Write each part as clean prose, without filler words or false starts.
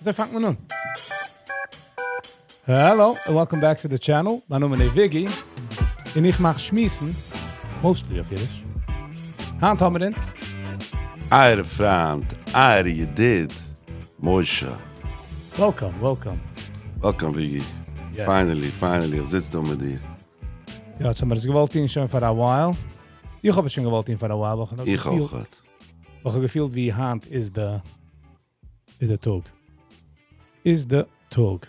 אזוי פאנגט מען אן. Hello and welcome back to the channel. מיין נאמען איז וויגי און איך מאך שמועסן, mostly אויף אידיש. היינט האבן מיר אונז. אייער פריינט, אייער ידיד, משה. Welcome, welcome. Welcome וויגי. Finally, finally, איך זיץ דא מיט דיר. יא, יעצט האבן מיר עס געוואלט טון שוין פאר א while. איך האב עס שוין געוואלט טון פאר א while, ווייל איך האב איך געפילט, אויך. ווייל איך האב געפילט ווי היינט איז די איז די טאג. איז די טאג.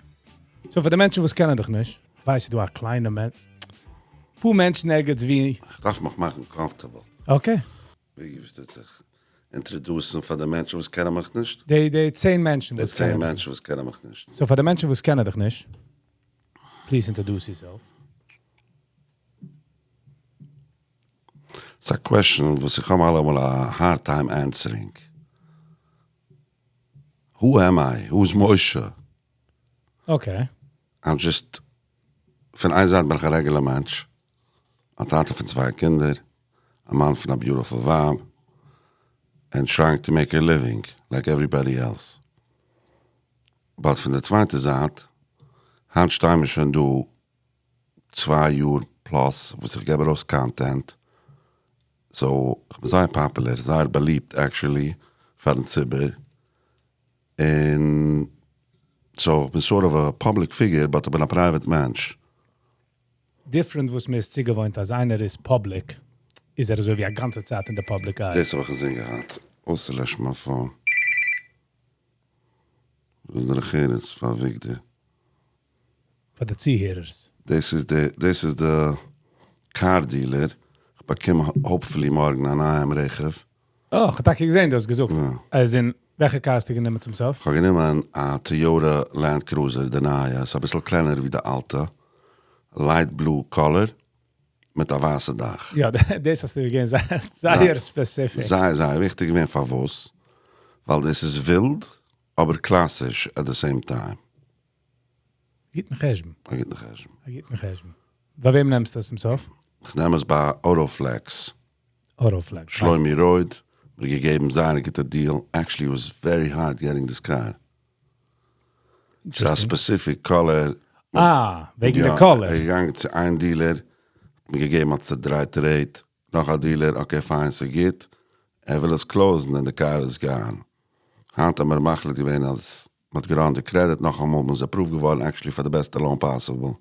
So פאר די מענטשן וואס קענען דיך נישט, איך ווייס ס'איז דא א קליינע מענ. פאר מענטשן ערגעץ ווי. איך דארף מיך מאכן comfortable. Okay. ווי וועסטו זיך introduce ן פאר די מענטשן וואס קענען מיך נישט? די 10 מענטשן די וואס 10 קענען דיך מענטשן וואס קענען מיך נישט. So פאר די מענטשן וואס קענען דיך נישט, please introduce yourself. ס'איז א question וואס איך האב אלעמאל א hard time answering. Who am I? Who is משה? Okay. I'm just, פון איין זייט בין איך א regular מענטש, א טאטע פון צוויי קינדער, א מאן פון א beautiful ווייב, and trying to make a living like everybody else. But פון די צווייטע זייט, היינט שטייען מיר שוין דא 2 יאר plus וואס איך געב ארויס content, so איך בין זייער פאפולער, זייער באליבט actually פארן ציבור, און so איך בין sort of a public figure, but איך בין א private מענטש. Different וואס מ'איז צוגעוואוינט, אז איינער איז public, איז ער אזוי ווי א גאנצע צייט אין די public eye. דאס האב איך געזען געהאט. אויסצולעשן מיין phone. וואס דרך ארץ פאר וויגדער. פאר די צוהערערס. דאס איז די car dealer. איך באקום hopefully מארגן א נייעם רכב. Oh, איך האב טאקע געזען, דו האסט געזאגט. יא. אז אין וועלכע car האסטו גענומען צום סוף? איך האב גענומען א Toyota Land Cruiser, די נייע. ס'איז א ביסל קלענער ווי די אלטע. Light blue color מיט א ווייסע דאך. יא, דאס האסטו געווען זייער, זייער specific. זייער, זייער וויכטיג געווען פארוואס. ווייל דאס איז ווילד, אבער קלאסיש at the same time. גוטן חשבון. א גוטן חשבון. א גוטן חשבון. ביי וועם נעמסטו עס צום סוף? איך נעם עס ביי Autoflex. Autoflex. שלומי רויד, מיר געגעבן זייער א גוטע deal. Actually, it was very hard getting this car. ס'איז א specific color. אה, וועגן די color. איך געגאנגען צו איין dealer, מיר געגעבן א צעדרייטע rate. נאך א dealer, okay, פיין, ס'גוט. ער וויל עס close ן and the car is gone. היינט האבן מיר מחליט געווען אז מ'האט גע run ט די credit, נאכאמאל מ'איז approved געווארן actually פאר די בעסטע loan possible.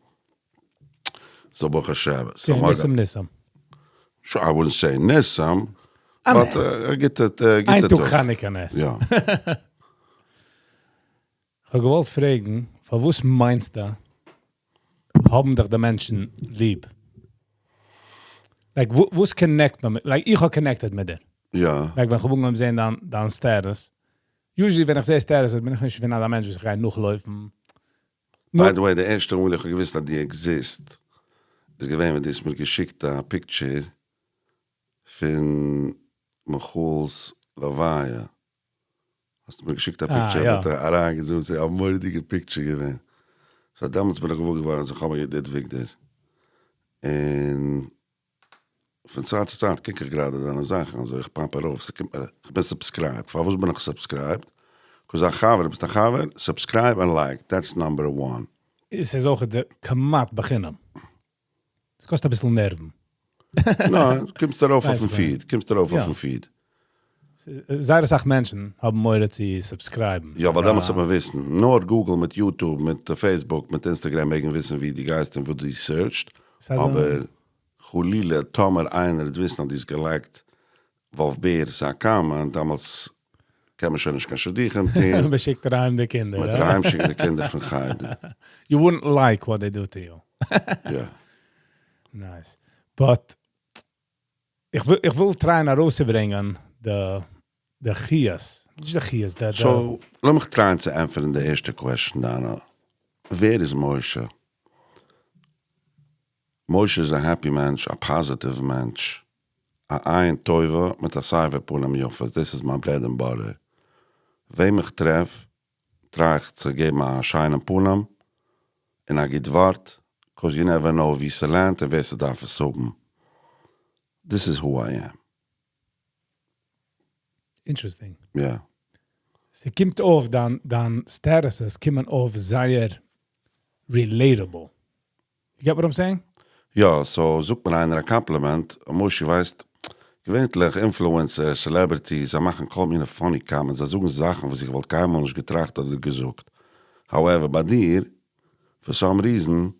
So ברוך השם. So Okay, ניסים ניסים. Sure, I wouldn't say ניסים, א but נס. א איין גוטע טאג טאג. חנוכה נס. יא. איך האב געוואלט פרעגן, פארוואס מיינסטו, האבן דיך די מענטשן ליב? Like, וואס connect מען מיט? Like, איך האב connected מיט דיר. Like, ווען איך האב אנגעהויבן זען דיין status. Usually, ווען איך זע status, בין איך נישט פון אזא מענטש, וואס איך גיי נאכלויפן. By the way, די ערשטע מאל איך האב געוואוסט אז דו exist, איז געווען, ווען דו האסט מיר געשיקט א picture פון מיכאל'ס לוויה. האסט מיר געשיקט א picture, מיט א אריינגעזומט, ס'איז א מורא'דיגע picture געווען. So דעמאלטס בין איך געוואר געווארן אז איך האב א ידיד וויגדער. און פון צייט צו צייט קוק איך גראדע דיינע זאכן, אזוי איך pop ארויף, ס'קומט מיר, איך בין subscribed. פארוואס בין איך subscribed? 'Cause א חבר, ביסט א חבר, subscribe and like, that's number one. עס איז אויך כמעט בחינם. עס קאסט א ביסל נערוון. ניין, קומסט ארויף ווייס אויפן איך feed, קומסט ארויף יא. אויפן feed. זייער אסאך מענטשן האבן מורא צו subscribe ן. יא, ווייל דעמאלטס האט מען וויסן. נאר Google מיט YouTube, מיט Facebook, מיט Instagram מעגן וויסן ווי דו גייסט און וואו דו search סט. ס'איז א- אבער חלילה, טאמער איינער וועט וויסן אז דו האסט גע like ט וואלף בער'ס א comment, דעמאלטס קען מען שוין נישט קיין שידוכים טון. מ'שיקט אריין די קינדער. מיט יא? אריינשיקן די קינדער פון חדר. You wouldn't like what they do to you. יא. Nice. But איך וויל try ען ארויסצוברענגען די חיות. נישט די חיות, די So, לאמיך try ען צו ענטפערן די ערשטע question דיינע. ווער איז משה? משה איז א happy מענטש, א positive מענטש, א עין טובה מיט א סבר פנים יפות. דאס איז מיין bread and butter. וועם איך טרעף, try איך צו געבן א שיינעם פנים און א גוט ווארט, 'cause you never know ווי ס'לערנט און ווער ס'דארף עס האבן. This is who I am. Interesting. Yeah. ס'קומט אויף דיין, דיין statuses קומען אויף זייער relatable. You get what I'm saying? יא, so זאגט מיר איינער א compliment, משה ווייסט, געווענליך influencer, celebrities, זיי מאכן כל מיני funny comments, זיי זאגן זאכן וואס איך וואלט קיינמאל נישט געטראכט אדער געזאגט. However, ביי דיר, for some reason,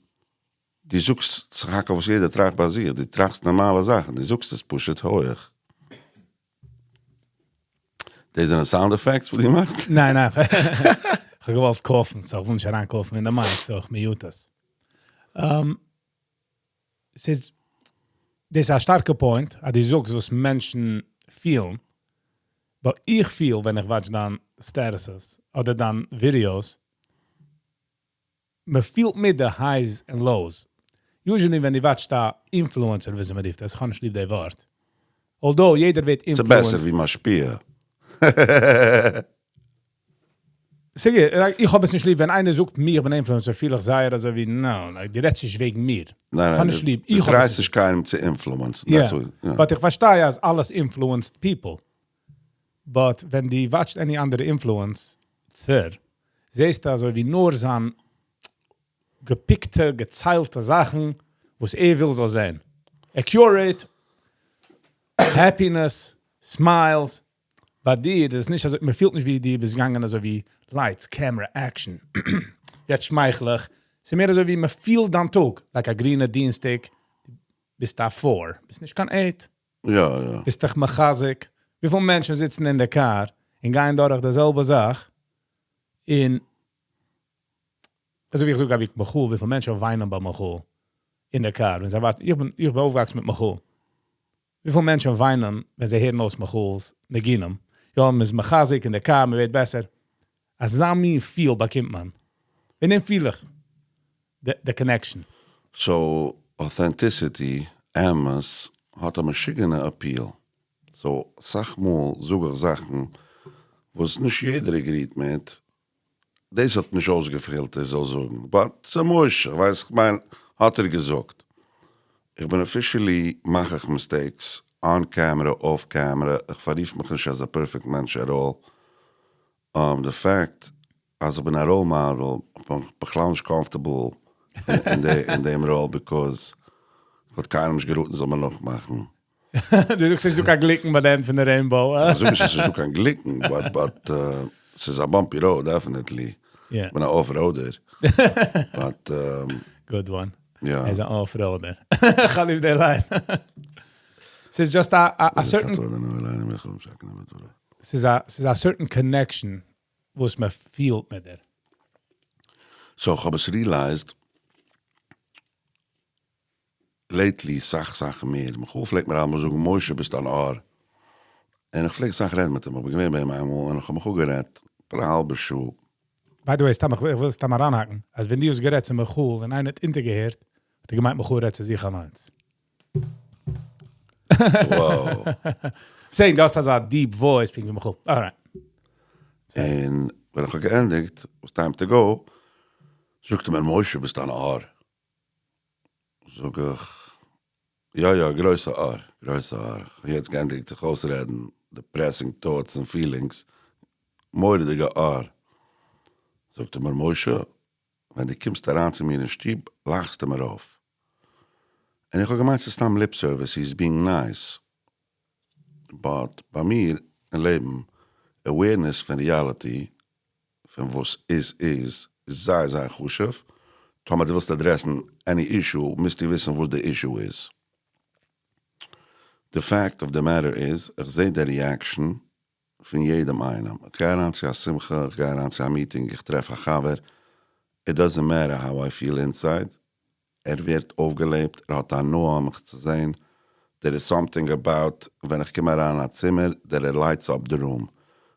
דו זאגסט סך הכל וואס יעדער טראכט ביי זיך, דו טראכסט נארמאלע זאכן, דו זאגסט עס פשוט הויך. דאס זענען sound effects וואס דו מאכסט? ניין, ניין. איך האב געוואלט cough ן, so איך וויל נישט אריין cough ן אין די mic, so איך mute עס. ס'איז, דאס איז א שטארקע point, אז דו זאגסט וואס מענטשן פילן. But איך פיל, ווען איך watch דיין statuses אדער דיין videos, מען פילט מיט די highs and lows. Usually ווען דו watch סט א influencer, ווי מען רופט עס, איך האב נישט ליב די ווארט. Although יעדער ווערט ס'איז בעסער influenced. ווי משפיע. זיכער, איך האב עס נישט ליב, ווען איינער זאגט מיר, איך בין influencer, פיל איך זייער אזוי ווי, no, like, דו רעדסט נישט וועגן מיר. ניין, איך האב ניין, נישט ליב. דו איך האב עס try סט נישט נישט קיינעם צו influence ן. Yeah. That's what, yeah. But איך פארשטיי, אז אלעס influenced people. But ווען דו watch סט any אנדערע influencer, זעסטו אזוי ווי נאר זיין גע pick טע, געציילטע זאכן, וואס ער וויל זאל זען. Accurate, happiness, smiles. ביי דיר, דאס איז נישט אזוי, מען פילט נישט ווי דו ביסט געגאנגען אזוי ווי lights, camera, action. יעצט שמייכל איך. ס'איז מער אזוי ווי מען פילט דיין טאג. Like א גרינע דינסטאג, ביסט א 4, ביסט נישט קיין 8. יא. ביסט דיך מחזק. וויפיל מענטשן זיצן אין די car און גייען דורך די זעלבע זאך. און אזוי ווי איך זאג, האב איך מיכאל, וויפיל מענטשן וויינען ביי מיכאל אין די car. ווען זיי ווארטן, איך בין אויפגעוואקסן מיט מיכאל. וויפיל מענטשן וויינען, ווען זיי הערן אויס מיכאל'ס ניגונים. יא, מען איז מחזק אין די car, מען ווערט בעסער. אזא מין feel באקומט מען. אין דעם פיל איך the connection. So, authenticity, אמת, האט א משוגענע appeal. So, אסאך מאל זאג איך זאכן, וואס נישט יעדער agree ט מיט, דאס האט נישט אויסגעפעלט, ער זאל זאגן. But, ס'איז משה, ווייסט, איך מיין, האט ער געזאגט. איך בין officially, מאך איך mistakes, on camera, off camera, איך פאררוף מיך נישט as a perfect מענטש at all. The fact, אז איך בין א role model, איך בין בכלל נישט comfortable אין דעם role, because איך וואלט קיינעם נישט געראטן, זאל מען נאכמאכן. דו זאגסט, ס'איז נישטא קיין גליקן ביי די end פון די rainbow. איך זאג נישט, אז ס'איז נישטא קיין גליקן, but ס'איז א bumpy road, definitely. איך בין א off-roader. But, Good one. Yeah. ער איז אן off-roader. איך האב ליב די line. ס'איז just a certain ס'איז א certain connection וואס מען פילט מיט דיר. So, איך האב עס realized lately, אסאך, אסאך מער. מיכאל פלעגט מיר אלעמאל זאגן, משה, ביסט אן אור. און איך פלעג אסאך רעדן מיט אים. איך בין געווען ביי אים איינמאל און איך האב מיך אפגערעדט פאר א האלבע שעה. By the way, סתם, איך וויל סתם אריינהאקן. אז ווען דו האסט גערעדט צו מיכאל, ווען איינער האט אונטערגעהערט, האט ער געמיינט, מיכאל רעדט צו זיך אליינס. Wow. Saying, דו האסט אזא deep voice, פונקט ווי מיכאל. Alright. און ווען איך האב געענדיגט, was time to go, זאגט ער מיר, משה, ביסט אן אור. זאג איך, יא, יא, גרויסע אור, גרויסע אור. איך האב יעצט געענדיגט זיך אויסרעדן, depressing thoughts and feelings. מורא'דיגע אור. זאגט ער מיר, משה, ווען דו קומסט אריין צו מיר אין שטוב, לייכטסטו מיר אויף. און איך האב געמיינט, ס'איז סתם lip service, he's being nice. But ביי מיר אין לעבן, awareness פון reality, פון וואס איז, איז, איז זייער, זייער חשוב. טאמער דו ווילסט address ן any issue, מוזטו וויסן וואס די issue איז. The fact of the matter is, איך זע די reaction פון יעדעם איינעם. איך גיי אריין צו א שמחה, איך גיי אריין צו א meeting, איך טרעף א חבר. It doesn't matter how I feel inside. ער ווערט אויפגעלעבט, ער האט הנאה מיך צו זען. There is something about, ווען איך קום אריין אין א צימער, that it lights up the room.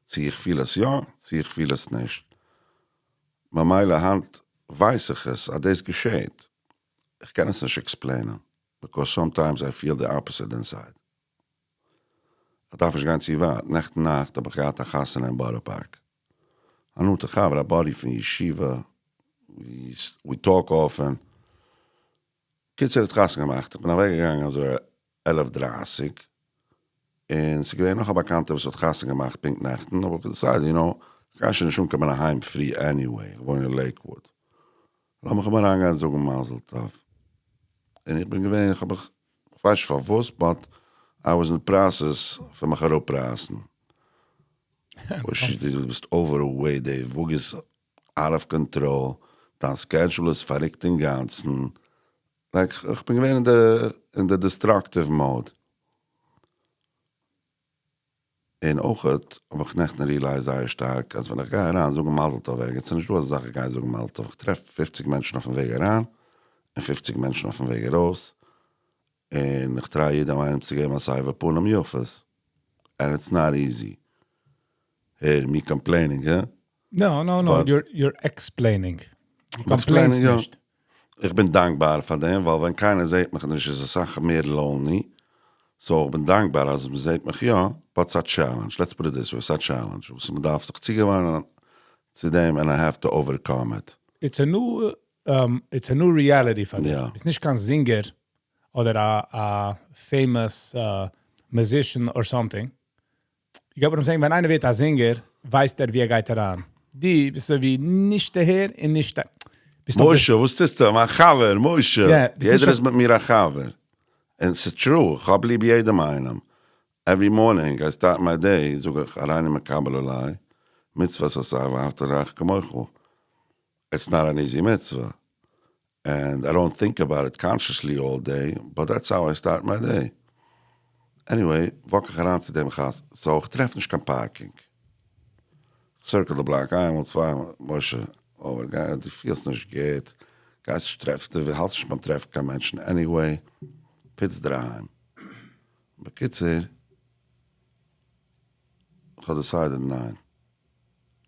צו איך פיל עס יא, צו איך פיל עס נישט. ממילא היינט ווייס איך עס, אז דאס געשעט. איך קען עס נישט explain ען, because sometimes I feel the opposite inside. איך דארף נישט גיין צו ווייט. נעכטן נאכט האב איך געהאט א חתונה אין בארא פארק. א נאנטע חבר, א buddy פון ישיבה, we talk often. קיצור, האט חתונה געמאכט. איך בין אוועקגעגאנגען אזוי 11:30. און ס'איז געווען נאך א באקאנטער, וואס האט חתונה געמאכט, פונקט נעכטן. אבער איך decided, you know, כ'גיי שוין נישט אנקומען אהיים פרי anyway, איך וואוין אין לעיקוואוד. לאמיך אים אריינגיין זאגן מזל טוב. און איך בין געווען, איך האב מיך, כ'ווייס נישט פארוואס, but I was in process פון מיך אראפרייסן. מושי דו ביסט overweight, די וואג איז out of control, דיין schedule איז פארריקט אינגאנצן, like איך בין געווען אין די אין די destructive mode. און אויכעט האב איך נעכטן realized זייער שטארק אז ווען איך גיי אריין זאגן מזל טוב ערגעץ איז נישטא אזא זאך איך גיי זאגן מזל טוב, איך טרעף 50 מענטשן אויפן וועג אריין און 50 מענטשן אויפן וועג ארויס, און איך try יעדעם איינעם צו געבן א סבר פנים יפות, and it's not easy. הער, me complaining, הא? No, no, no, you're explaining. Complain'סט נישט. איך בין דאנקבאר פאר דעם, ווייל ווען קיינער זעט מיך נישט איז אסאך מער lonely, so איך בין דאנקבאר אז מען זעט מיך יא, but ס'א challenge, let's put it this way, ס'א challenge וואס מען דארף זיך צוגעוואוינען צו דעם and I have to overcome it. It's a new it's a new reality פאר דיר. ביסט נישט קיין זינגער אדער א famous musician or something. You get what I'm saying? ווען איינער ווערט א זינגער, ווייסט ער ווי ער גייט אריין. דו ביסט אזוי ווי נישט אהער און נישט ביסט משה, וואס טוסטו? מיין חבר, משה. יעדער איז מיט מיר א חבר. און ס'איז true, איך האב ליב יעדעם איינעם. Every morning I start my day זאג איך הריני מקבל עלי, מצוות עשה ואהבת לרעך כמוך. It's not an easy מצוה. And I don't think about it consciously all day, but that's how I start my day. Anyway, walk איך אריין צו דעם חתונה, so איך טרעף נישט קיין parking. איך circle די בלאק איינמאל, צוויי מאל, משה, אבער גיי, דו פילסט נישט גוט, גייסט נישט טרעפן, דו האלטסט נישט ביים טרעפן קיין מענטשן anyway, פיץ דיר אהיים. בקיצור, איך האב decided ניין.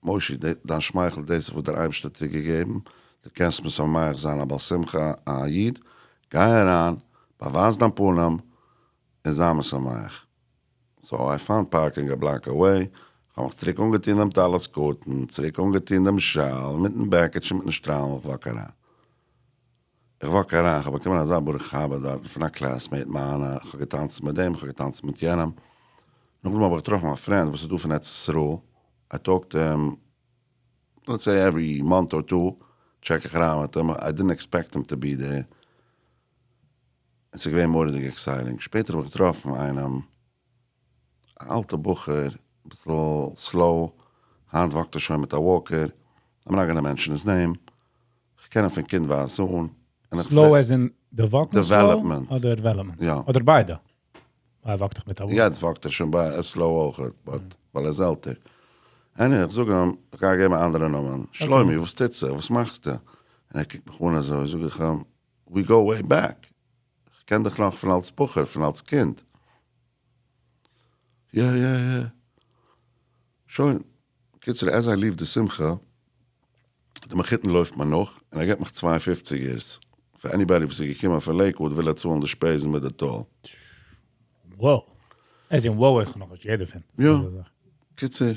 מושי, דיין שמייכל דאס איז וואס דער אייבערשטער האט דיר געגעבן, דו קענסט משמח זיין א בעל שמחה א איד, גיי אריין, באווייז דיין פנים, און זיי משמח. So I found parking a block away, איך האב מיך צוריק אנגעטון דעם טלית קטן, צוריק אנגעטון דעם שאל, מיטן בעקיטשע מיטן שטריימל, איך walk אריין. איך walk אריין, איך האב באקומען אזא ברוך הבא דארטן פון א classmate מיינע, איך האב געטאנצן מיט דעם, איך האב געטאנצן מיט יענעם. נאכדעם האב איך געטראפן א friend וואס איז דא פון ארץ ישראל, I talk to him, let's say every month or two, check איך אריין מיט אים, I didn't expect him to be there. און ס'איז געווען מורא'דיג exciting. שפעטער האב איך געטראפן איינעם, א אלטע בחור, אביסל slow, היינט walk'ט ער שוין מיט א walker, I'm not gonna mention his name, איך קען אים פון קינדווייז אן. Slow as in די walk'ן slow? Development. אדער development? יא. אדער ביידע? ער walk'ט דאך מיט א walker. יעצט walk'ט ער שוין ביי slow אויך, but ווייל ער איז עלטער. Anyway, איך זאג אים, איך גיי געבן א אנדערע נאמען, שלומי, וואס טוט זיך? וואס מאכסטו? און ער קוקט מיך אן אזוי, זאג איך אים, we go way back, איך קען דיך נאך פון אלס בחור, פון אלס קינד. יא יא יא. שוין. קיצור, as I leave די שמחה, די מחותן לויפט מיר נאך, און ער געבט מיך צוויי פופציגערס. פאר anybody וואס איז געקומען פון לעיקוואוד וויל ער צאלן די שפעזן מיט די toll. Wow. עס איז wow איך נאך נישט יעדער פון. יא. קיצור,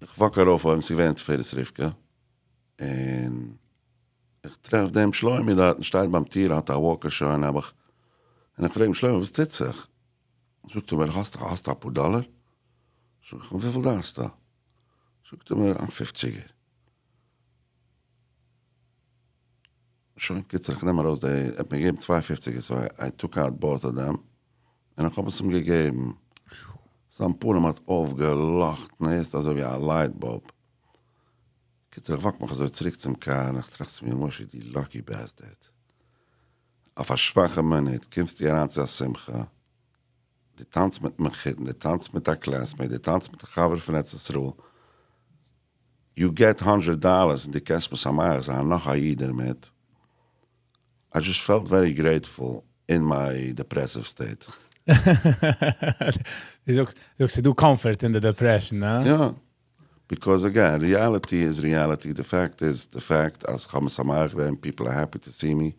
איך walk ארויף אויבן, ס'איז געווען תפארת רבקה, און איך טרעף דעם שלומי דארטן, שטייט ביים טיר, האט א walker שוין נעבעך, און איך פרעג אים, שלומי וואס טוט זיך? זאגט ער מיר, האסט האסט אפאר דאלער? זאג איך אים, וויפיל דארפסטו? זאגט ער מיר, א פופציגער. שוין, קיצור, איך נעם ארויס די, ער האט מיר געגעבן צוויי פופציגער, so I took out both of them, און איך האב עס אים געגעבן. זיין פנים האט אויפגעלאכטן, הערסט אזוי ווי א light bulb. קיצור, איך walk מיך אזוי צוריק צום קאר, און איך טראכט צו מיר, משה, דו lucky bastard. אויף א שוואכע מינוט קומסטו אריין צו א שמחה, דו טאנצט מיט מחותן, דו טאנצט מיט א classmate, דו טאנצט מיט א חבר פון ארץ ישראל, you get hundred dollars און דו קענסט משמח זיין נאך א איד דערמיט. I just felt very grateful in my depressive state. דו זאגסט, זאגסט ס'איז דא comfort אין די depression, הא? יא. Because again, reality is reality, די fact איז די fact אז כ'האב משמח געווען, people are happy to see me,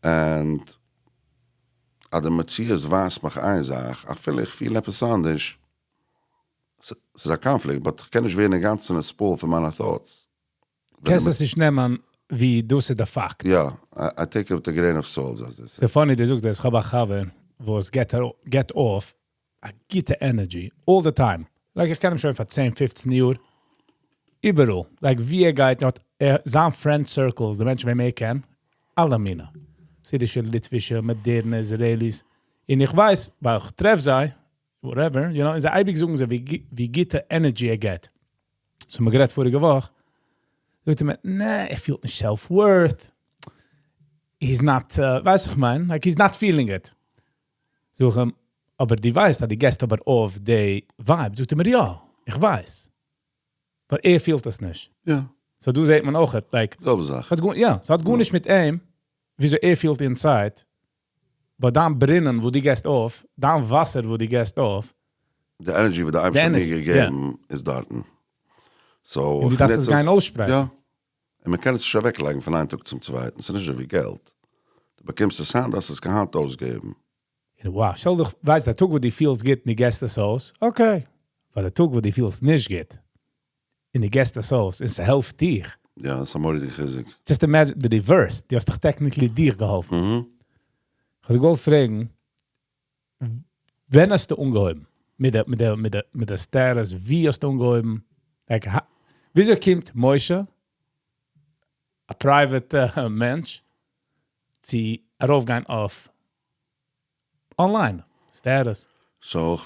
and אז די מציאות ווייזט מיך איין זאך, אפילו איך פיל עפעס אנדערש, ס'איז א קאנפליקט, but כ'קען נישט ווערן אינגאנצן נתפעל פון מיינע thoughts. קענסט עס נישט נעמען ווי דאס איז די פאקט. יא, I take it with a grain of salt, אז דאס. ס'איז funny דו זאגסט דאס, כ'האב א חבר וואס get off א גוטע energy all the time. Like, איך קען אים שוין פאר 10, 15 יאר. איבעראל. Like, ווי ער גייט, האט ער, זיין friend circles, די מענטשן, וועם ער קען, אלע מיני. חסידישע, ליטווישע, מאדערנע, Israelis. און איך ווייס, ווייל איך טרעף זיי, whatever, זיי אייביג זאגן זיי, ווי גוטע energy ער גיט. So, מיר גערעדט פאריגע וואך, זאגט ער מיר, נע, ער פילט נישט self-worth. He's not, ווייסט איך מיין, like he's not feeling it. זאג איך אים, אבער דו ווייסט, אז דו גיבסט אבער אויף די vibe. זאגט ער מיר, יא, איך ווייס. אבער ער פילט עס נישט. So דא זעט מען אויך, like, זעלבע זאך. האט יא, ס'האט גארנישט מיט אים, וויאזוי ער פילט inside, אבער דיין ברינען, וואו דו גיבסט אויף, דיין וואסער, וואו דו גיבסט אויף, די energy, וואס דער אייבערשטער האט מיר energy, געגעבן, איז דארט. So, און דו איך דארפסט נוץ עס גיין אויסשפרייטן. יא. און מען קען עס נישט אוועקלייגן פון איין טאג צום צווייטן. ס'איז נישט אזוי ווי געלט. דו באקומסט עס היינט, דארפסט עס קיין האנט אויסגעבן. און wow, שטעל דיך, ווייסט, דער טאג, וואו דו פילסט גוט, און דו גיבסט עס אויס, okay. ווייל דער טאג, וואו דו פילסט נישט גוט, און דו גיבסט עס אויס, און ס'העלפט דיך. יא, דאס איז א מורא'דיגע חיזוק. Just imagine the reverse. דו האסט דאך technically דיך געהאלפן. איך וואלט געוואלט פרעגן, ווען האסטו אנגעהויבן? מיט דער status, ווי האסטו אנגעהויבן? Like, וויאזוי קומט משה, א private מענטש, צו ארויפגיין אויף online, status? So, איך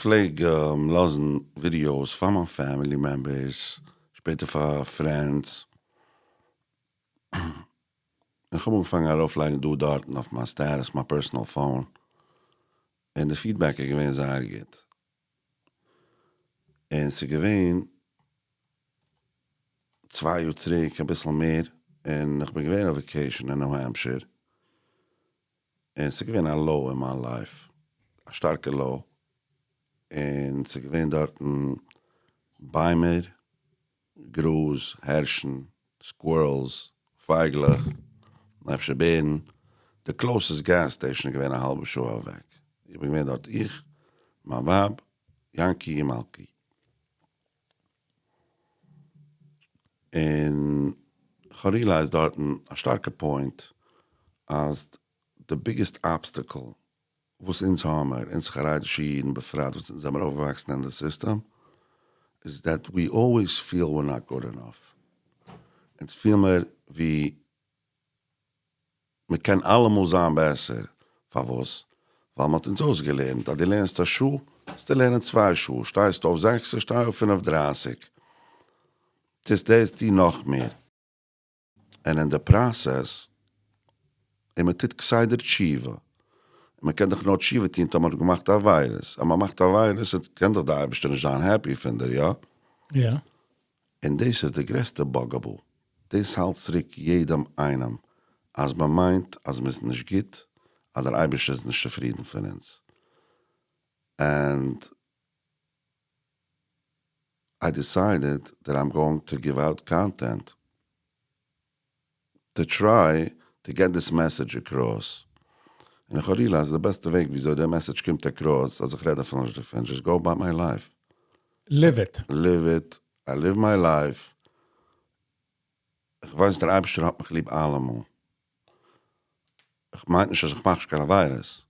פלעג לאזן videos פון מיין family members, שפעטער פאר friends. איך האב אנגעפאנגען ארויפלייגן דא דארט אויף מיין status, מיין personal phone. און די feedback איז געווען זייער גוט. און ס'איז געווען 2 יאר צוריק, א ביסל מער, און איך בין געווען אויף vacation אין New Hampshire. און ס'איז געווען א low אין מיין life, א שטארקע low. און ס'איז געווען דארט ביימער, גראז, הערשן, squirrels, פייגלעך, אפשר בערן. The closest gas station איז געווען א האלבע שעה אוועק. איך בין געווען דארט איך, מיין ווייב, יאנקי און מלכי. און איך האב realized דארט א שטארקע point, אז the biggest obstacle וואס אונז האמיר, אונז חרדישע אידן, בפרט וואס אונז זעמיר אויפגעוואקסן אין די system, is that we always feel we're not good enough. אונז פילן מיר ווי מען קען אלעמאל זיין בעסער. פארוואס? ווייל מען האט אונז אויסגעלערנט, אז דו לערנסט א שעה, זאלסטו לערנען 2 שעה, שטייסט אויף 6, שטיי אויף 5:30. דאס דאס די נאך מער. און אין די process, און מען טוט כסדר תשובה. מען קען דאך נאר תשובה טון, טאמער מ'האט געמאכט עבירות. אז מען מאכט עבירות, קען דאך דער אייבערשטער נישט זיין happy פון דיר, יא? יא. און דאס איז די גרעסטע bugaboo. דאס האלט צוריק יעדעם איינעם, אז מען מיינט, אז מען איז נישט גוט, אז דער אייבערשטער איז נישט צופרידן פון אונז. And I decided that I'm going to give out content to try to get this message across. און איך האב realized, די בעסטע וועג, וויאזוי דער message קומט across, אז איך רעד דערפון נישט דערפון, just go about my life. Live it. Live it. I live my life. איך ווייס, דער אייבערשטער האט מיך ליב אלעמאל. איך מיין נישט, אז איך מאך נישט קיין עבירות.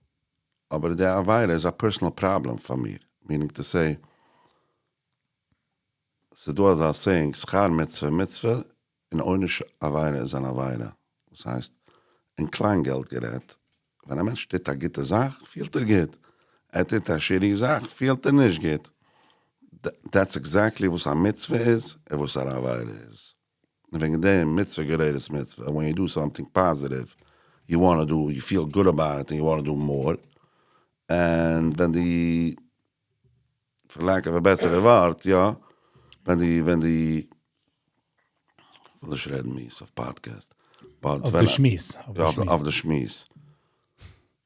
אבער די עבירה איז א personal problem פאר מיר. Meaning to say, ס'איז דא אזא saying, שכר מצוה מצוה, און עונש עבירה איז אן עבירה. דאס הייסט, אין קליין געלט גערעדט, ווען א מענטש טוט א גוטע זאך, פילט ער גוט. ער טוט א shitty זאך, פילט ער נישט גוט. That's exactly וואס א מצוה איז, און וואס א עבירה איז. און וועגן דעם מצוה גוררת מצוה. When you do something positive, you want to do, you feel good about it and you want to do more. And ווען די, for lack of a better ווארט, יא, ווען די, איך וויל נישט רעדן מיאוס אויף podcast. But אויף ווען די שמועס. אויף יא, די שמועס. אויף די שמועס.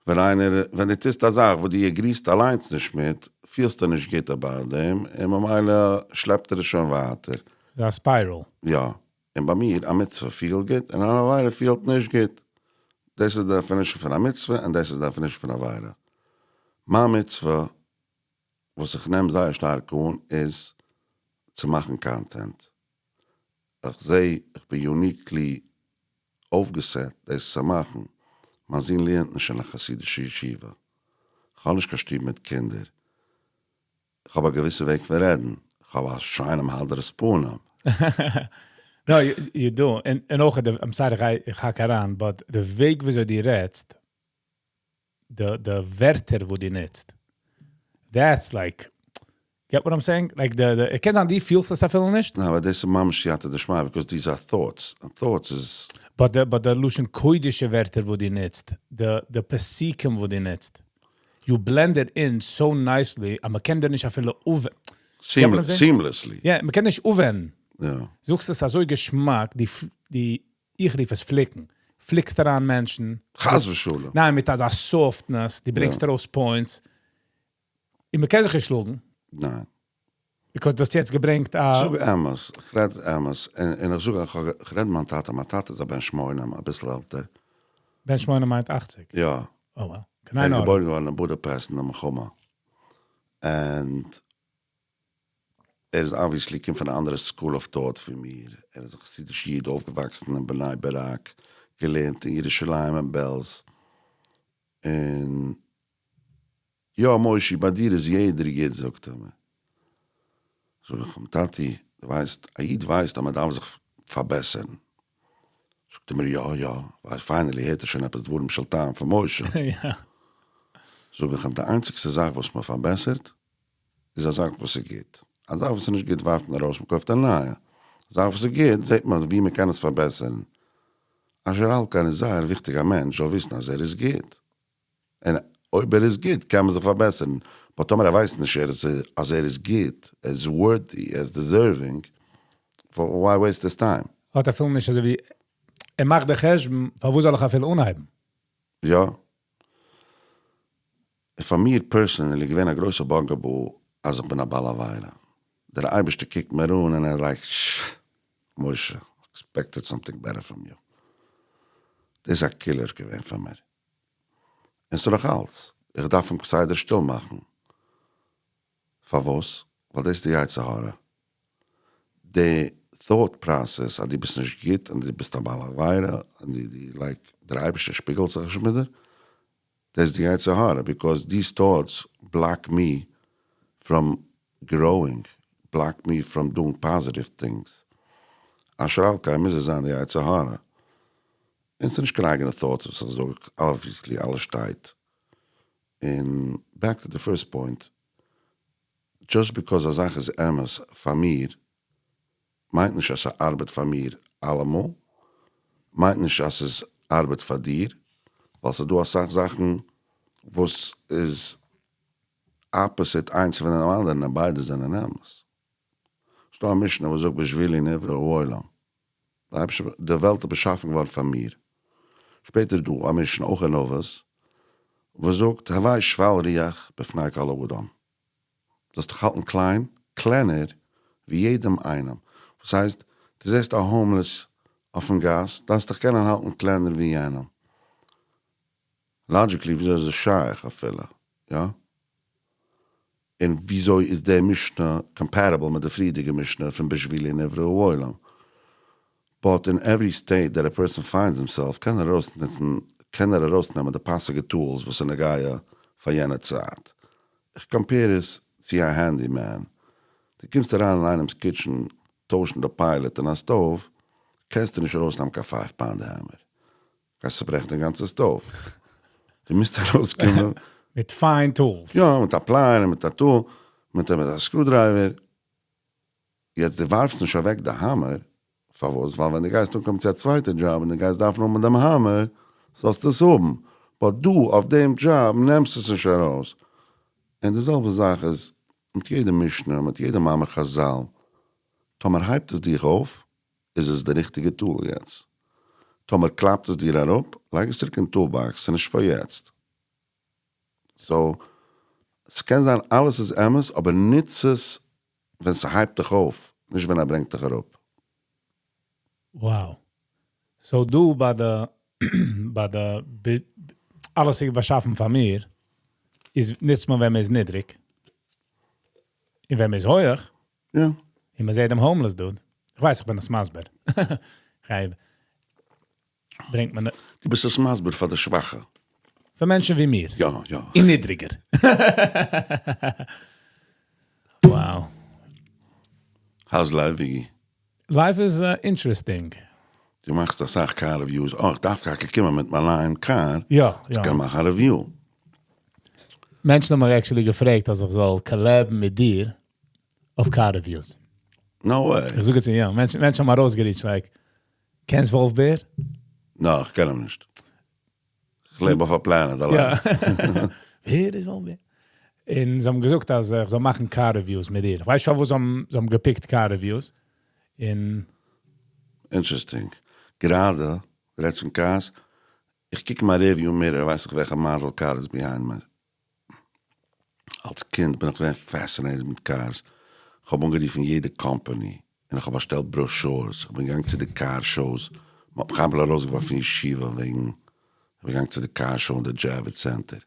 ווען דו טוסט א זאך, וואו דו agree סט אליינס נישט מיט, פילסטו נישט גוט about דעם, און ממילא שלעפט ער עס שוין ווייטער. א spiral. יא. און ביי מיר, א מצוה פילט גוט, און אן עבירה פילט נישט גוט. דאס איז די definition פון א מצוה, און דאס איז די definition פון עבירה. מיין מצוה, וואס איך נעם זייער שטארק אן, איז צו מאכן content. איך זע, איך בין uniquely אויפגעסעט, דאס צו מאכן. מיין זון לערנט נישט אין א חסידישע ישיבה. איך האב נישט קיין שטוב מיט קינדער. איך האב א געוויסע וועג פון רעדן. איך האב א שיינעם הדרת פנים. No, you do. און אויך, I'm sorry, איך האק אריין, but די וועג וויאזוי דו רעדסט, די ווערטער וואס דו נוצט, that's like, get what I'm saying? Like, the, איך קען זאגן, דו פילסט עס אפילו נישט? ניין, אבער דאס איז ממש סייעתא דשמיא, because these are thoughts. And thoughts is But the לשון קודש'ישע ווערטער וואס דו נוצט, the פסוקים וואס דו נוצט, you blend it in so nicely, אבער מען קען דיר נישט אפילו אויף. Seamless, what I'm saying? Seamlessly. יא, מען קען נישט אויפווענדן. יא. זאגסט עס אזוי געשמאק, די, איך רוף עס פליקן. פליקסט אריין מענטשן. חס ושלום. ניין, מיט אזא softness, דו ברענגסט ארויס points. און מען קען זיך נישט שלאגן. ניין. Because דו האסט יעצט געברענגט א איך זאג אמת, איך רעד אמת. און איך זאג, איך רעד מיין טאטע, מיין טאטע איז א בן שמונים, א ביסל עלטער. בן שמונים מיינט 80. יא. Oh well. קען ער איז איינער געבוירן געווארן אין בודאפעסט אין דער מלחמה. And ער איז obviously קומט פון אן אנדערע school of thought ווי מיר. ער איז א חסידיש איד, אויפגעוואקסן אין בני ברק, געלערנט אין ירושלים און בעלז. און יא, מושי, ביי דיר איז יעדער גוט, זאגט ער מיר. זאג איך אים, טאטי, דו ווייסט, א איד ווייסט, אז מען דארף זיך פארבעסערן. זאגט ער מיר, יא, יא, ווייל finally הערט ער שוין עפעס דברים של טעם פון משה. זאג איך אים, די איינציגסטע זאך, וואס מען פארבעסערט, איז א זאך, וואס איז גוט. א זאך, וואס איז נישט גוט, ווארפט מען ארויס, מען קויפט א נייע. א זאך, וואס איז גוט, זעט מען, ווי מען קען עס פארבעסערן. אשר על כן איז זייער וויכטיג, א מענטש זאל וויסן, אז ער איז גוט. און אויב ער איז גוט, קען מען זיך פארבעסערן. אבער טאמער ער ווייסט נישט, אז ער איז גוט, ער איז worthy, ער איז deserving, why waste his time? האט ער אפילו נישט, אזוי ווי, ער מאכט די חשבון, פארוואס זאל איך אפילו אנהייבן? יא. פאר מיר personally געווען א גרויסע bugaboo, אז איך בין א בעל עבירה. דער אייבערשטער קוקט מיר אן און ער like, משה, expected something better from you. דאס איז א killer געווען פאר מיר. און ס'איז נאך אלץ. איך דארף אים כסדר שטיל מאכן. פארוואס? ווייל דאס איז די יצר הרע. די thought process, אז דו ביסט נישט גוט און דו ביסט א בעל עבירה, און די, like, דער אייבערשטער שפיגלט זיך נישט מיט דיר, דאס איז די יצר הרע, because these thoughts block me from growing, block me from doing positive things. אשר על כן מוז עס זיין די יצר הרע. און ס'איז נישט קיין אייגענע thoughts, וואס איך זאג, obviously, אלעס שטייט. און back to the first point, just because א זאך איז אמת פאר מיר, מיינט נישט, אז ס'ארבעט פאר מיר אלעמאל, מיינט נישט, אז עס ארבעט פאר דיר, ווייל ס'איז דא א סאך זאכן, וואס איז opposite איינס פון דעם אנדערן, און ביידע זענען אמת. ס'איז דא א משנה, וואס זאגט, בשבילי נברא העולם. די וועלט איז באשאפן געווארן פאר מיר. שפעטער דא א משנה, אויך אין אבות, וואס זאגט, הוי שפל רוח בפני כל האדם. זאלסט דיך האלטן קליין, קלענער, ווי יעדעם איינעם. וואס הייסט, דו זעסט א homeless אויפן גאס, דארפסט דיך קענען האלטן קלענער ווי יענעם. Logically, וויאזוי איז עס שייך אפילו, יא? און וויאזוי איז דער משנה compatible מיט די פריערדיגע משנה פון בשבילי נברא העולם? But in every state that a person finds himself, קען ער ארויסנוצן, קען ער ארויסנעמען די פאסיגע tools, וואס איז נוגע פאר יענע צייט. איך compare עס צו א handyman. דו קומסט אריין אין איינעמ'ס kitchen, טוישן די pilot אין א stove, קענסטו נישט ארויסנעמען קיין 5-pound hammer. גייסט צוברעכן די גאנצע stove. דו מוזט ארויסקומען. מיט fine tools. יא, מיט א plier, מיט א tool, מיט א screwdriver. יעצט, דו ווארפסט נישט אוועק די hammer. פארוואס? ווייל ווען דו גייסט אנקומען צו א צווייטע job און דו גייסט דארפן האבן דעם hammer, זאלסטו עס האבן. But דו, אויף דעם job, נעמסט עס נישט ארויס. און די זעלבע זאך איז מיט יעדע משנה, מיט יעדע מאמר חז"ל. טאמער הייבט עס דיך אויף, איז עס די ריכטיגע tool יעצט. טאמער קלאפט עס דיר אראפ, לייג עס צוריק אין toolbox, ס'איז נישט פאר יעצט. So, עס קען זיין אלעס איז אמת, אבער נוץ עס, ווען ס'הייבט דיך אויף, נישט ווען ער ברענגט דיך אראפ. Wow. So דו ביי די אלעס איז באשאפן פאר מיר, איז נוצט מען, ווען מען איז נידריג. און ווען מען איז הויך, און מען זעט דעם homeless dude. איך ווייס, איך בין עס מסביר. ברענגט מען דו ביסט עס מסביר פאר די שוואכע. פאר מענטשן ווי מיר. יא. און נידריגער. Wow. How's life, Viggy? Life is interesting. דו מאכסט אסאך car reviews. אה, איך דארף טאקע קומען מיט מיין נייעם קאר. יא, איך יא. קען מאכן א review. מענטשן האבן מיר actually געפרעגט, אז איך זאל collab ן מיט דיר אויף car reviews. No way. איך זאג עס, יא, מענטשן האבן ארויסגע reach ט, like, קענסט וואלף בער? No, איך קען אים נישט. איך לעב אויף א planet אליין. ווער איז וואלף בער? און זיי האבן געזאגט, אז איך זאל מאכן car reviews מיט דיר. איך ווייס שוין, וואס זיי האבן גע pick ט car reviews. און Interesting. גראדע, רעדסט פון cars, איך קוק מיין rearview mirror, ווייס איך וועלכע model car איז behind מיר. אלס קינד בין איך געווען fascinated מיט cars. איך האב אנגערופן יעדע company און איך האב באשטעלט brochures. איך בין געגאנגען צו די car shows. מ'האט מיך איינמאל ארויסגעווארפן פון ישיבה וועגן איך בין געגאנגען צו די car show אין די Javits Center.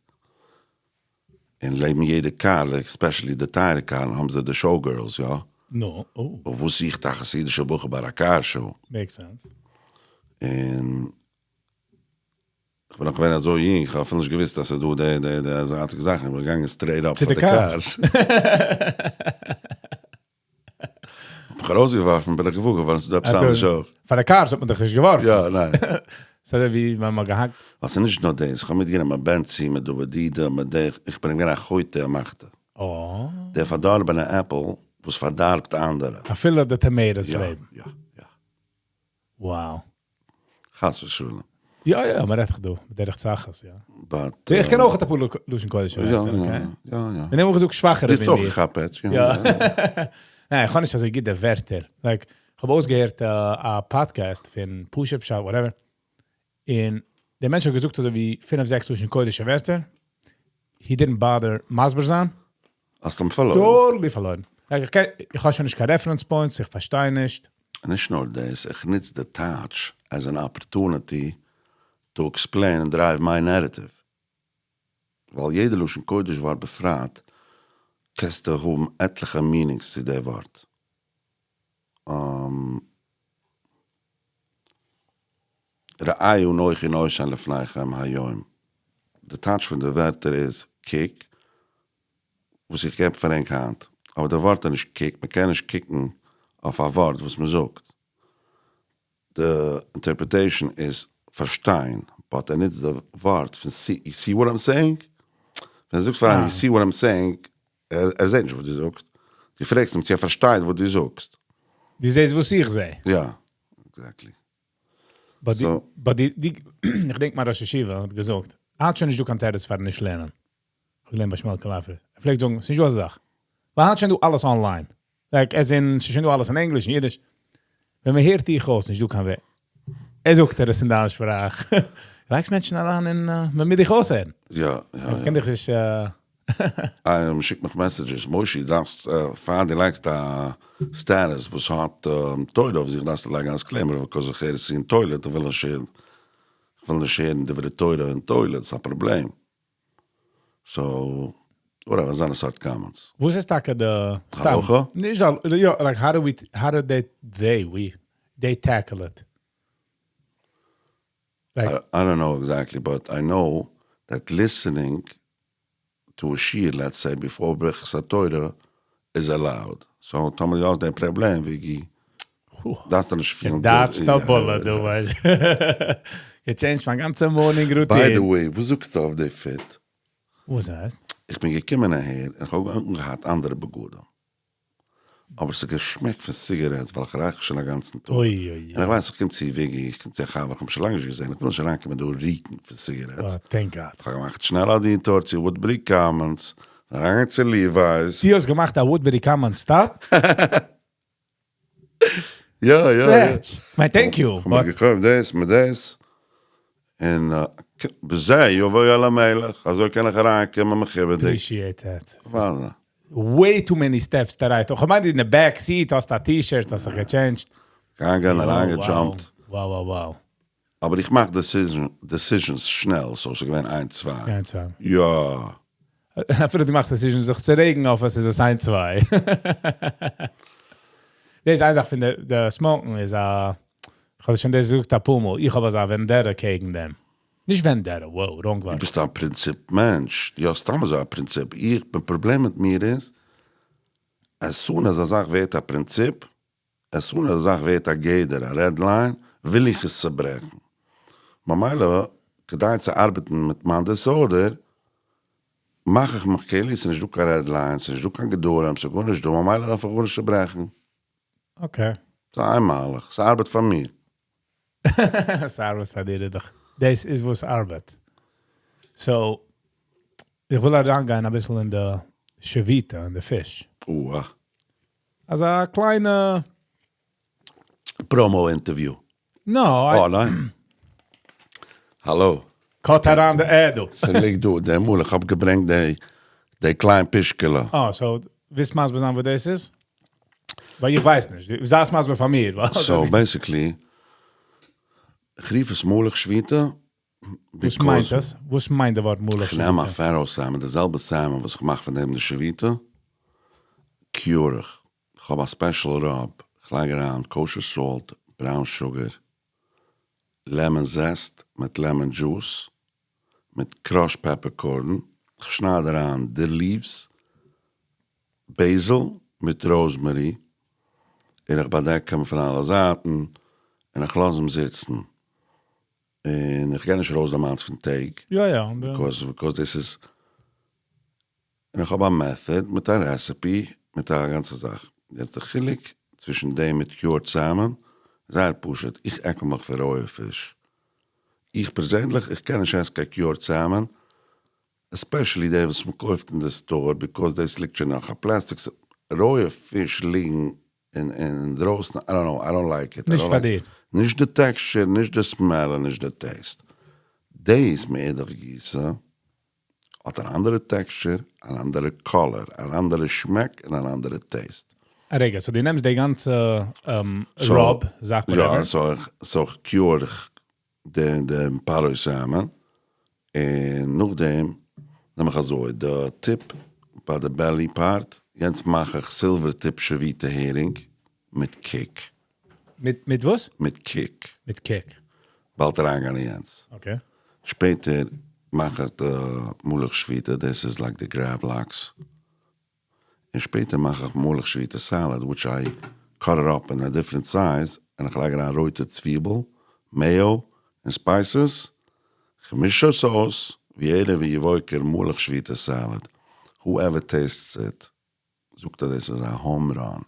און לעבן יעדע קאר, especially די טייערע קארן, האבן זיי די show girls, יא? נו, oh. און וואס זוכט א חסידישע בחור ביי א car show? Makes sense. און איך בין נאך געווען אזוי יונג, איך האב אפילו נישט געוואוסט אז ס'איז דא די די די אזארטיגע זאכן, איך בין געגאנגען straight up צו פאר די די cars. cars. האט מיך ארויסגעווארפן, בין איך געוואר געווארן ס'איז דא עפעס אנדערש אויך. פאר די cars האט מען דיך נישט געווארפן. יא, ניין. ס'איז אזוי ווי ווען מ'האט געהאקט. ווייל ס'איז נישט נאר דאס, איך האב מיטגענומען בנצי מיט דוד'ידע מיט די, איך בין געווען א חוטא ומחטיא. אה. דער פארדארבענע עפל וואס פארדארבט אנדערע. אפילו די tomatoes לעבן. יא, יא, יא. Wow. חס ושלום. יא יא, מען רעדט דאך דא, בדרך צחות, יא. But, איך קען אויך אפאר לשון קודש יא, ווערטער, יא, okay? יא, יא. מיר האבן געזאגט שוואכערע דו ביסט ווי אויך מיר. געכאפט, יא. יא. ניין, איך האב נישט אזוי גוטע ווערטער. Like, איך האב אויסגעהערט א podcast פון פשוט פשט, whatever. און דער מענטש האט געזאגט אזוי ווי פינף, זעקס לשון קודש ווערטער. He didn't bother מסביר זיין. האסט אים פארלוירן. Totally פארלוירן. Like, איך האב שוין נישט קיין reference points, איך פארשטיי נישט. נישט נאר דאס, איך נוץ די טייטש as an opportunity to explain and drive my narrative. ווייל יעדע לשון קודש ווארט בפרט, קענסטו האבן עטליכע meanings צו די ווארט. ראה אנכי נותן לפניכם היום. די טייטש פון די ווערטער איז קוק וואס איך געב פאר ענק היינט. אבער די ווארט איז נישט קוק, מען קען נישט קוקן אויף א ווארט וואס מען זאגט. די interpretation איז פארשטיין, but ער נוצט די ווארט פון see, you see what I'm saying? ווען דו זאגסט פאר איינעם you see what I'm saying, ער זעט נישט וואס דו זאגסט. דו פרעגסט אים צו ער פארשטייט וואס דו זאגסט. דו זעסט וואס איך זע. יא, exactly. But די, but די, די, איך דענק מיין ראש ישיבה האט געזאגט, ער האט שוין נישט דא קיין תירוץ פארן נישט לערנען. איך לערן ביי שמעלקע לייפער. ער פלעגט זאגן, ס'איז נישט דא אזא זאך. ווייל היינט שוין דא אלעס online. Like, as in, ס'איז שוין דא אלעס אין ענגליש און אידיש. ווען מען הערט דיך אויס, נישט דא קיין וועג. ער זאגט ער עס אין דיין שפראך. לייגסט מענטשן אריין אין, מען מוז דיך אויסהערן. יא, יא, מען קען דיך נישט... איינער שיקט מיך messages, מושי, דארפסט, פאר דו לייגסט א status וואס האט תורה אויף זיך, דארפסטו לייגן א disclaimer, because איך הער עס אין toilet, איך וויל נישט הערן, איך וויל נישט הערן דברי תורה אין toilet, ס'איז א פראבלעם. So, whatever, אזאנע סארט comments. וואס איז טאקע די סתם? הלכה? נישט אל, יא, like how do we, how did they, they, we, they tackle it? Like, I don't know exactly, but I know that listening to a shiur, let's say, before ברכת התורה, is allowed. So, טאמער דו האסט דעם פראבלעם, ווי דארפסטו נישט פילן That's the bullet, דו ווייסט. גע change ט מיין גאנצע morning routine. By the way, וואס זאגסטו אויף די fit? וואס הייסט? איך בין געקומען אהער און איך האב אנגעהאט אנדערע בגדים. אבער ס'האט געשמעקט פון cigarettes, ווייל איך רייך שוין א גאנצן טאג. אוי אוי. און איך ווייס, איך קום צו וויגי, איך קום צו א חבר, איך האב שוין לאנג נישט געזען, איך וויל נישט אריינקומען דא ריקן פון cigarettes. Oh, thank God. איך האב געמאכט שנעל א detour צו Woodbury Commons, אריינגעגאנגען צו Levi's. דו האסט געמאכט א Woodbury Commons stop? יא, יא, יא. מיין thank you. איך האב מיר געקויפט דאס מיט דאס, און בזה יבוא אל המלך, אזוי קען איך אריינקומען מכובד'יג. Appreciate that. וואזע. Way too many steps to right. איך מיין אין די back seat האסט א T-shirt, האסט דיך גע change ט. געגאנגען, אריינגע jump ט. Wow. אבער איך מאך decisions שנעל, so ס'איז געווען איינס, צוויי. איינס, צוויי. יא. אפילו דו מאכסט decisions זיך צו רעגן אויף עס איז עס איינס, צוויי. דאס איין זאך פון די smoke ן איז א, איך האב שוין דאס געזאגט א פאר מאל, איך האב אזא vendetta קעגן דעם. נישט vendetta, wow, wrong ווארט. דו ביסט א פרינציפ מענטש, יא סתם אזוי א פרינציפ. איך, די פראבלעם מיט מיר איז, As soon as א זאך ווערט א פרינציפ, as soon as א זאך ווערט א גדר, א red line, וויל איך עס צוברעכן. ממילא, כדי צו ארבעטן מיט מיין disorder, מאך איך מיך כאילו ס'איז נישט דא קיין red line, ס'איז נישט דא קיין גדרים, ס'איז גארנישט דא, ממילא דארף איך גארנישט צוברעכן. Okay. ס'איז איינמאליג, ס'ארבעט פאר מיר. ס'ארבעט פאר דיר איז דאך, דאס איז וואס ארבעט. So, איך וויל אריינגיין אביסל אין די שביתה, אין די פיש. אוה. אזא קליינע Promo interview. No. אה, ניין. האלא. Cut אריין די ad דא. ס'ליגט דא די מאל איך האב געברענגט די די קליין פישקעלע. אה, so ווילסט מסביר זיין וואס דאס איז? ווייל איך ווייס נישט. זיי עס מסביר פאר מיר. So basically, איך רוף עס מלח שביתה. וואס מיינט דאס? וואס מיינט די ווארט מלח שביתה? איך נעם א Faroe salmon, די זעלבע salmon וואס איך מאך פון דעם די שביתה, cure איך. איך האב א special rub, איך לייג אריין kosher salt, brown sugar, lemon zest מיט lemon juice, מיט crushed peppercorn, איך שנייד אריין די leaves, basil מיט rosemary, און איך באדעק אים פון אלע זייטן, און איך לאז אים זיצן. און איך גיי נישט ארויס דערמיט פון טעג. יא יא. Because because דאס איז, און איך האב א method מיט א recipe מיט א גאנצע זאך. יעצט די חילוק צווישן דעם מיט cured salmon איז זייער פשוט, איך עקל מיך פון רויע פיש. איך פערזענליך איך קען נישט עסן קיין cured salmon, especially די וואס מ'קויפט אין די store because דאס ליגט שוין נאך א plastic, רויע פיש ליגן אין אינדרויסן, I don't know, I don't like it. נישט פאר דיר. נישט די texture, נישט די smell און נישט די taste. דאס מאידך גיסא האט אן אנדערע texture, אן אנדערע color, אן אנדערע שמעק און אן אנדערע taste. א רגע, so דו נעמסט די גאנצע rub זאך whatever. יא, so איך cure איך דעם Faroe salmon, און נאכדעם נעם איך אזוי די tip ביי די belly part, יענץ מאך איך silver tip שביתה הערינג מיט קיק. מיט מיט וואס? מיט קיק. מיט קיק. באלד אריינגיין אין יענץ. Okay. שפעטער מאך איך די מלח שביתה, דאס איז like די gravlax. און שפעטער מאך איך מלח שביתה salad, which I cut it up in a different size, און איך לייג אריין רויטע צוויבל, mayo, און spices, כ'מיש עס אויס, ווי ערב ויבוקר מלח שביתה salad, whoever tastes it, זאגט אז דאס איז א home run.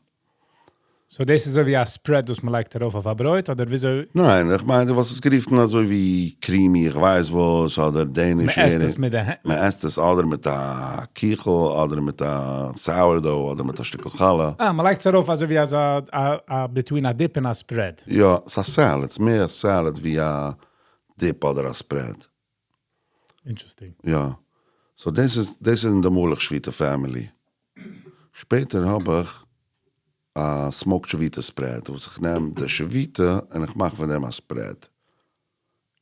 So דאס איז אזוי ווי א spread וואס מען לייגט ארויף אויף א ברויט אדער וויאזוי? ניין, איך מיין דו וואלסט עס גערופן אזוי ווי creamy איך ווייס וואס אדער Danish. מען עסט עס מיט די הענט? מען עסט עס אדער מיט א קיכל אדער מיט א sourdough אדער מיט א שטיקל חלה. אה, מען לייגט עס ארויף אזוי ווי אזא א between א dip און א spread. יא, ס'איז א salad, ס'איז מער א salad ווי א dip אדער א spread. Interesting. יא. So דאס איז דאס איז אין די מלח שביתה family. שפעטער האב איך א smoked שביתה spread וואס איך נעם די שביתה און איך מאך פון דעם א spread.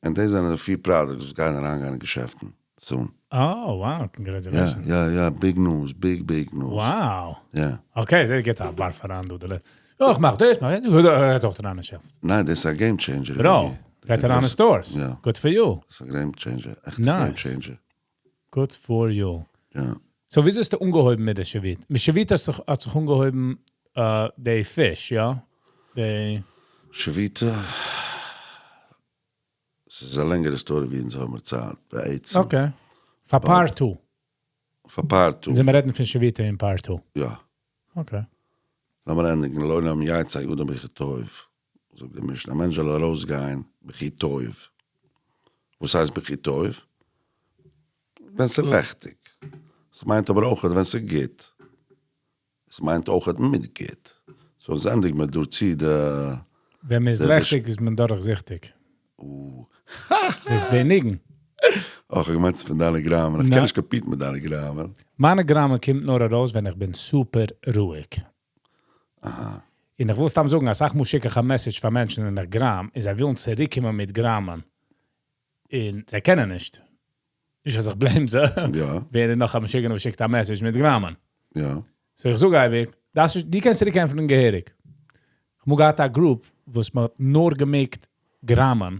און דאס זענען די פיר products וואס גייען אריינגיין אין געשעפטן soon. אה wow, congratulations. יא יא יא, big news, big big news. Wow. יא. Okay, זיי געט א ווארף אריין דא די לעצ. יא איך מאך דאס, מאך יענץ, גייט אויך אריין אין shelves. ניין דאס איז א game changer. Bro, גייט אריין אין stores. Good for you. דאס איז א game changer, עכט א game changer. Good for you. יא. So וויאזוי האסטו אנגעהויבן מיט די שביתה? מיט שביתה האט זיך אנגעהויבן די פיש, יא? די. שביתה, ס'איז א לענגערע story ווי אונז האמיר צייט בעצם. Okay. פאר part two. פאר part two. זעמיר רעדן פון שביתה אין part two. יא. Okay. לאמיר ענדיגן, לעולם יצא אדם בכי טוב, זאגט די משנה, א מענטש זאל ארויסגיין בכי טוב. וואס הייסט בכי טוב? ווען ס'איז לעכטיג. ס'מיינט אבער אויכעט ווען ס'איז גוט. ס'מיינט אויכעט מיט גוט. So אונז ענדיג מיר דא צו די. ווען מ'איז לעכטיג איז מען דורכזיכטיג. דאס איז די ניגון. אה, כ'האב געמיינט ס'איז פון דיינע גראמען. איך קען נישט compete ן מיט דיינע גראמען. מיינע גראמען קומט נאר ארויס ווען איך בין super רואיג. אהא. און איך וויל סתם זאגן, אסאך מאל שיק איך א message פאר מענטשן און איך גראם, און זיי ווילן צוריקקומען מיט גראמען. און זיי קענען נישט. נישט אז איך blame זיי. יא. ווער איז נאך א משוגענער וואס שיקט א message מיט גראמען? יא. So איך זאג אייביג, דאס איז, דו קענסט צוריק ענטפערן געהעריג. איך האב געהאט א group וואס מען האט נאר געמעגט גראמען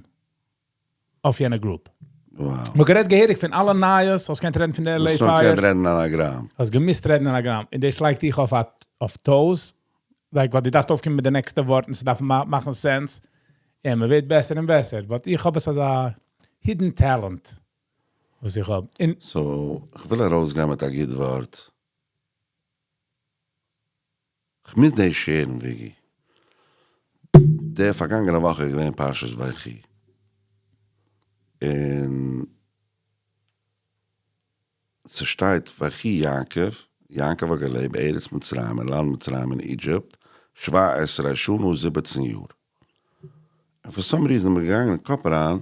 אויף יענע group. Wow. מ'האט גערעדט געהעריג פון אלע נייעס, האסט געקענט רעדן פון די LA האסט נאר געקענט fires. רעדן אין א גראם. האסט געמוזט רעדן אין א גראם. און דאס לייגט דיך אויף, אויף toes. Like, ווייל דו דארפסט אויפקומען מיט די נעקסטע ווארט און ס'דארף מאכן sense. יא, מען ווערט בעסער און בעסער. But איך האב עס אלס א hidden talent, וואס איך האב. און So, איך וויל ארויסגיין מיט א גוט ווארט. כ'מוז דאס share ן, וויגי. די פארגאנגענע וואך איז געווען פרשת ויחי. און ס'שטייט ויחי יעקב, יעקב האט געלעבט בארץ מצרים, אין לאנד מצרים אין Egypt, שבע עשרה שנה 17 יאר. און for some reason איז מיר געגאנגען אין קאפ אריין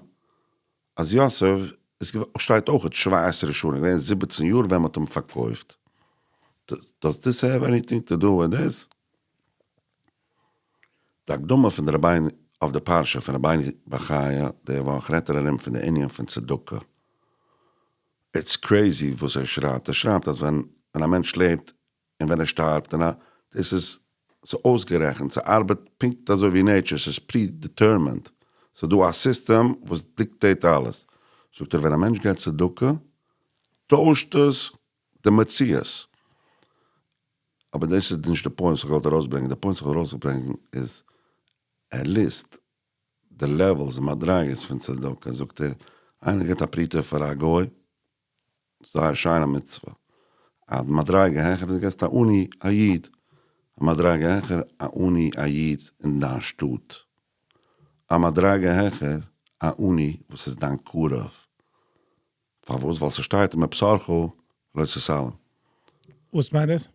אז יוסף איז שטייט אויך 17 שנה, געווען 17 יאר ווען מ'האט אים פארקויפט. Does this have anything to do with this? די הקדמה פון די רבינו אויף די פרשה פון רבינו בחיי, די וואך רעדט ער ארום פון די ענין פון צדקה. It's crazy וואס ער שרייבט. ער שרייבט אז ווען א מענטש לעבט און ווען ער שטארבט, און א, דאס איז ס'איז אויסגערעכנט, ס'ארבעט פונקט אזוי ווי nature, ס'איז predetermined. ס'איז דא א system וואס dictate אלעס. זאגט ער, ווען א מענטש געבט צדקה, טוישט עס די מציאות. אבער דאס איז נישט די point וואס איך וואלט ארויסברענגען. די point וואס איך וואלט ארויסברענגען איז, ער list די levels און מדריגות פון צדקה. זאגט ער, איינער געבט א פרוטה פאר א גוי, זייער שיינע מצוה. א מדריגה העכער, דו געבסט א עני א איד. א מדריגה העכער, א עני א איד אין דיין שטאט. א מדריגה העכער, א עני וואס איז דיין קרוב. פארוואס? ווייל ס'שטייט מבשרך לא תתעלם. וואס מיינט דאס?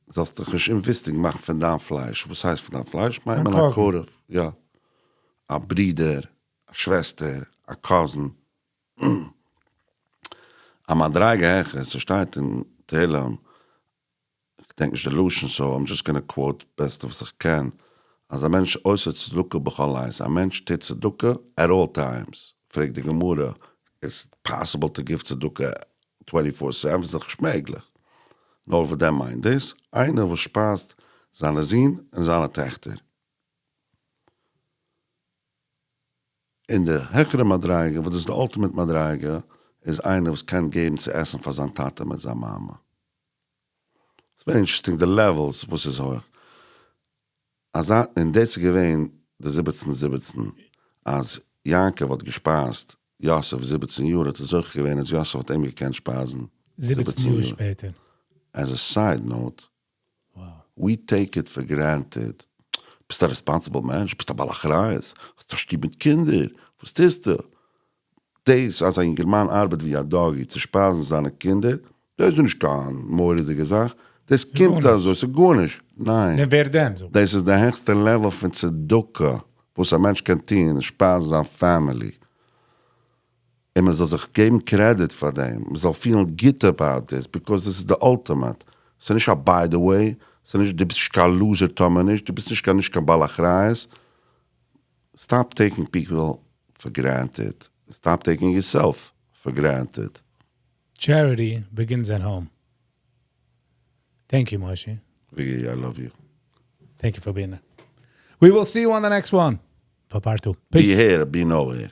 זאלסט דיך נישט אומוויסטיג מאכן פון דיין פלייש. וואס הייסט פון דיין פלייש? מיינט מען א קרוב, יא. א ברודער, א שוועסטער, א cousin. א מדריגה העכער, ס'שטייט אין תהלים, כ'דענק נישט די לשון so I'm just gonna quote בעסטע וואס איך קען, אז א מענטש עושה צדקה בכל עת, א מענטש טוט צדקה at all times, פרעגט די גמרא, איז possible to give צדקה twenty four seven? ס'איז דאך נישט מעגליך. נאר וואס דען מיינט דאס? איינער וואס שפייזט זיינע זין און זיינע טעכטער. אין די העכערע מדריגה, וואס דאס איז די ultimate מדריגה, איז איינער וואס קען געבן צו עסן פאר זיין טאטע מיט זיין מאמע. ס'איז very interesting די levels וואס איז הויך. אזא, און דאס איז געווען די 17 17, אז יעקב האט געשפייזט יוסף 17 יאר, האט ער זוכה געווען אז יוסף האט אים געקענט שפייזן 17 יאר שפעטער. As a side note, we take it for granted. ביסט א responsible מענטש, ביסט א בעל אחריות, האסט א שטוב מיט קינדער, וואס טוסטו? דאס אז א אינגערמאן ארבעט ווי א doggy צו שפייזן זיינע קינדער, דאס איז נישט קיין מורא'דיגע זאך, דאס קומט אזוי, ס'איז גארנישט, ניין. נו ווער דען זאגט? דאס איז די העכסטע level פון צדקה וואס א מענטש קען טון, שפייזן זיין family. און מען זאל זיך געבן credit פאר דעם, מען זאל פילן גוט about this, because דאס איז די ultimate. ס'איז נישט א by the way, ס'איז נישט דו ביסט נישט קיין loser טאמער נישט, דו ביסט נישט קיין נישט קיין בעל אחריות. Stop taking people for granted. Stop taking yourself for granted. Charity begins at home. Thank you, Moshe. Viggy, I love you. Thank you for being there. We will see you on the next one. For part two. Peace. Be here, be nowhere.